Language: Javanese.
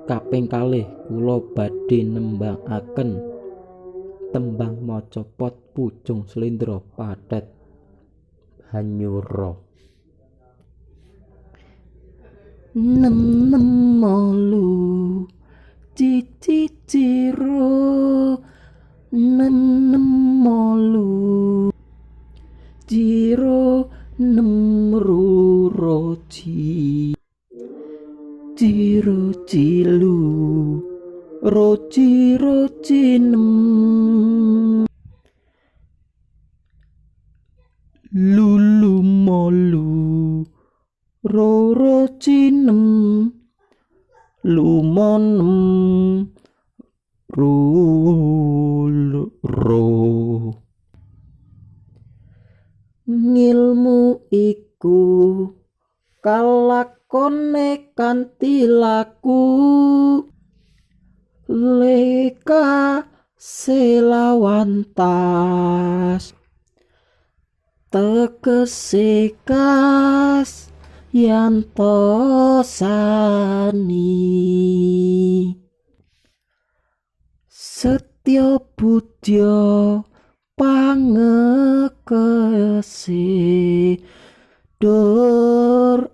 Kaping kalih kula badhe nembangaken tembang macapat Pujung Slendra Pathet Hanyura. Nem nem molu cici ciro, nem nem molu ciro, nem roci ciro cilu roci roci nem, lulu molu roro cinem, lumonem ro. Ngilmu iku kalakone kanthi laku leka selawantas, tegese kas yanto sani. Setya budya pangekese dur